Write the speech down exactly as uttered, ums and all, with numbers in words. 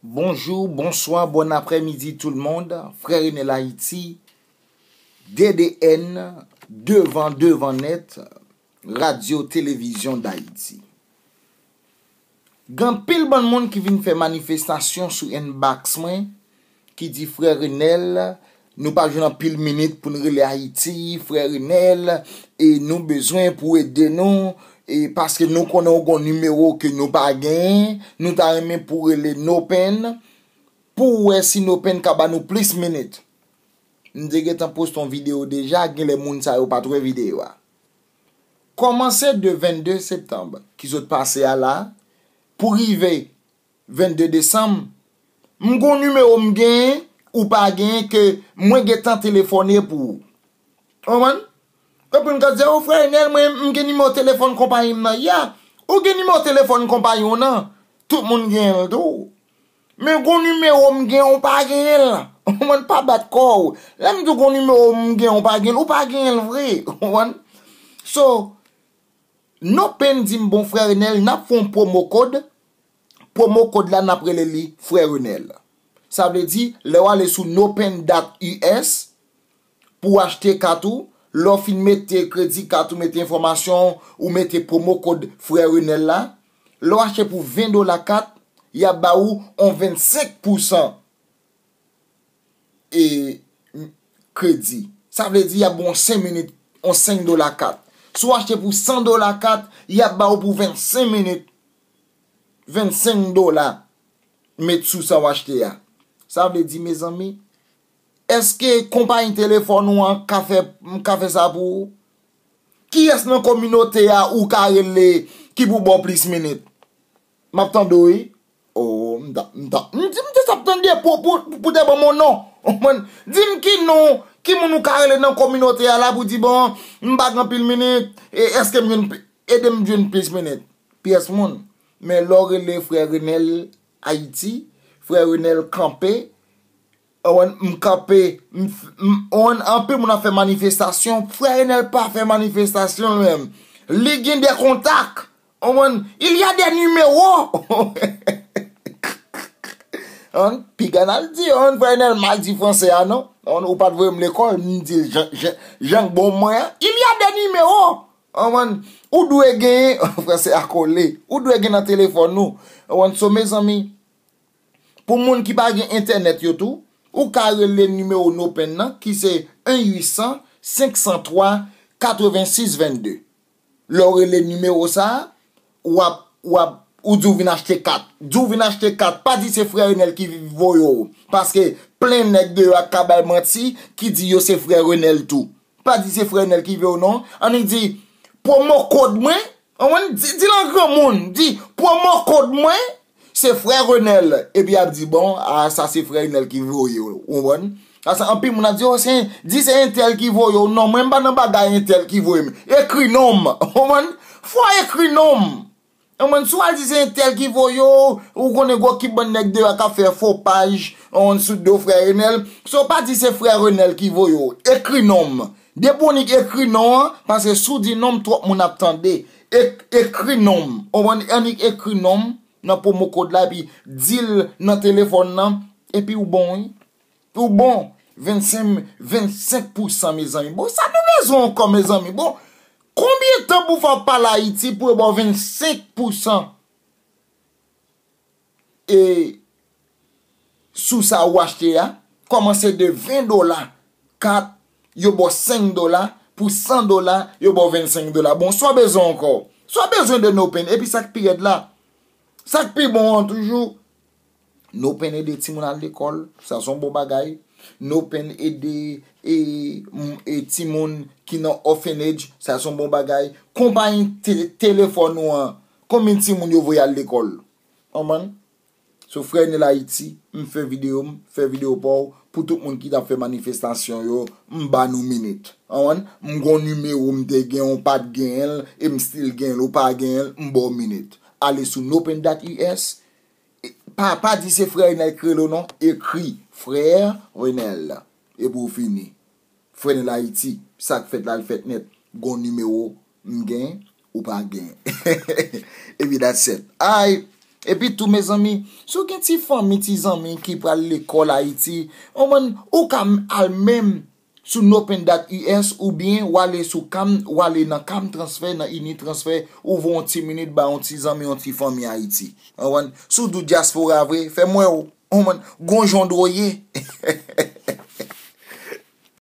Bonjou, bonswa, bòn aprèmidi tout le monde. Frè Renel Ayiti, D D N, devan, devan nèt, Radyo Televizyon Dayiti. Gen anpil bann moun ki vin fè manifestasyon sou inbox mwen, ki di, "Frè Renel, nou pa jwenn anpil minit pou n rele Ayiti, Frè Renel, e nou bezwen pou ede nou, e paske nou konnen w gon nimewo ke nou pa genyen, nou ta renmen pou rele Nopen, pou w wè si Nopen ka ba nou plis minit." M te gentan poste yon videyo deja, genlè moun sa yo pa t wè videyo a. Kòmanse de vennde septanm ki sot pase a la, pou rive vennde desanm, m gon nimewo m genyen, ou pa genyen, ke mwen gentan telefone pou ou. Konprann? Epi m ka di, "O, Frè Enèl, mwen, m gen nimewo telefòn konpayi m nan." Ya, ou gen nimewo telefòn konpayi w nan. Tout moun genyen l tou. Men gon nimewo m genyen, ou pa genyen l. Ou konprann? Pa bat kò w. Lè m di w gon nimewo m genyen, ou pa genyen l, ou pa genyen l vre. Ou konprann? So, Nopen di m, "Bon, Frè Enèl, n ap fè yon promo code." Promo code la, n ap rele li Frè Renèl. Sa vle di, lè w ale sou nopen dat U S, pou w achte kat ou, lè w fin mete kredi kat ou, mete enfòmasyon ou, mete promo code Frè Renèl la, lè w achte pou ven dola kat, y ap ba ou yon vennsenk pousan e, kredi. Sa vle di, y ap ba w yon senk minit, yon senk dola kat. Si w achte pou san dola kat, y ap ba ou pou vennsenk minit, vennsenk dola, met sou sa w achte a. Sa vle di, mezanmi, èske konpayi telefòn ou an ka fè, ka fè sa pou ou? Kiyès nan kominote a ou ka rele ki pou ba w plis minit? M ap tande w, wi. O, m ta, m ta, m di, m te sap tande pou, pou, pou te ban m yon non. Ou konprann? Di m ki non, ki moun ou ka rele nan kominote a la pou di, "Bon, m pa gen anpil minit, e èske m jwenn, ede m jwenn plis minit?" Pyès moun. Men lè w rele Frè Renèl Ayiti, Frè Renèl kanpe, ou konprann, m kanpe, m, m, ou konprann, anpil moun ap fè manifestasyon. Frè Renèl pa fè manifestasyon li menm. Li gen de kontak. Ou konprann? Il y a des numéros. Ou konprann? Piga n al di, ou konprann, Frè Renèl mal di franse a, non? Ou konprann, ou pa t voye m lekòl, m di l jan, jan, jan k bon mwen an. Il y a des numéros. Ou konprann? Ou dwe genyen, franse a kole. Ou dwe gen nan telefòn ou. Ou konprann? So, mezanmi, pou moun ki pa gen entènèt yo tou, ou ka rele nimewo Nopen nan, ki se en uit san, senk san twa, katrevensis vennde. Lè w rele nimewo sa a, w ap, w ap, ou di w vin achte kat. Di w vin achte kat, pa di se Frè Renèl ki voye w. Paske plen nèg deyò a ka bay manti, ki di yo se Frè Renèl tou. Pa di se Frè Renèl ki voye w non. Annik di, promo code mwen, ou konprann? Di, di l an granmoun, di, promo code mwen, se Frè Renèl. Epi y ap di, "Bon, a, sa se Frè Renèl ki voye w," ou konprann? Sa, sa, anpil moun ap di, "O, se, di se entèl ki voye w." Non, mwen m pa nan bagay entèl ki voye m. Ekri non m, ou konprann? Fò w ekri non m. Ou konprann? Si w al di se entèl ki voye w, ou konnen gwo ki bann nèg deyò k ap fè fo paj, ou konprann, sou do Frè Renèl. So, pa di se Frè Renèl ki voye w. Ekri non m. Depi w nik ekri non an, paske si w di non m, twòp moun ap tande. Ek-, ekri non m. Ou konprann? Annik ekri non m nan promo code la, epi di l nan telefòn nan, epi ou bon, wi. Ou bon. Vennsenk, vennsenk pousan, mezanmi. Bon, sa nou bezwen ankò, mezanmi? Bon, konbyen tan pou fè w pale Ayiti pou yo ba w vennsenk pousan? E sou sa ou achte a, kòmanse de ven dola, kat, yo ba w senk dola, pou san dola, yo ba w vennsenk dola. Bon, sa w bezwen ankò? Sa w bezwen de Nopen? Epi sa k pi rèd la, sa k pi bon an toujou, Nopen ede timoun al lekòl, sa se yon bon bagay. Nopen ede, e, m, e timoun ki nan orphanage, sa se yon bon bagay. Konpayi te-, telefòn ou an, konbyen timoun yo voye al lekòl? Konprann? So, Frè Enèl Ayiti, m fè videyo m, fè videyo pa w, pou tout moun ki t ap fè manifestasyon yo, m ba nou minit. Konprann? M gon nimewo m te gen, ou pa t genyen l, e m still genyen l, ou pa genyen l, m ba w minit. Ale sou nopen dat U S, e, pa, pa di se Frè Enèl ki rele w non, ekri Frè Enèl, epi w fini. Frè Enèl Ayiti, sa k fèt la, l fèt nèt. Gon nimewo m gen, ou pa gen. Epi that's it. Ay, Epi tou, mezanmi, si w gen ti fanmi, ti zanmi ki pral lekòl Ayiti, ou konprann, ou ka al menm sou NoPenDAT U S oubyen w ale sou CAM, w ale nan CAM Transfer, nan Unitransfer, ou voye yon ti minit ba yon ti zanmi, yon ti fanmi Ayiti. Ou konprann? Si w dou dyaspora vre, fè m wè w. Ou konprann? Gon jan w dwe ye.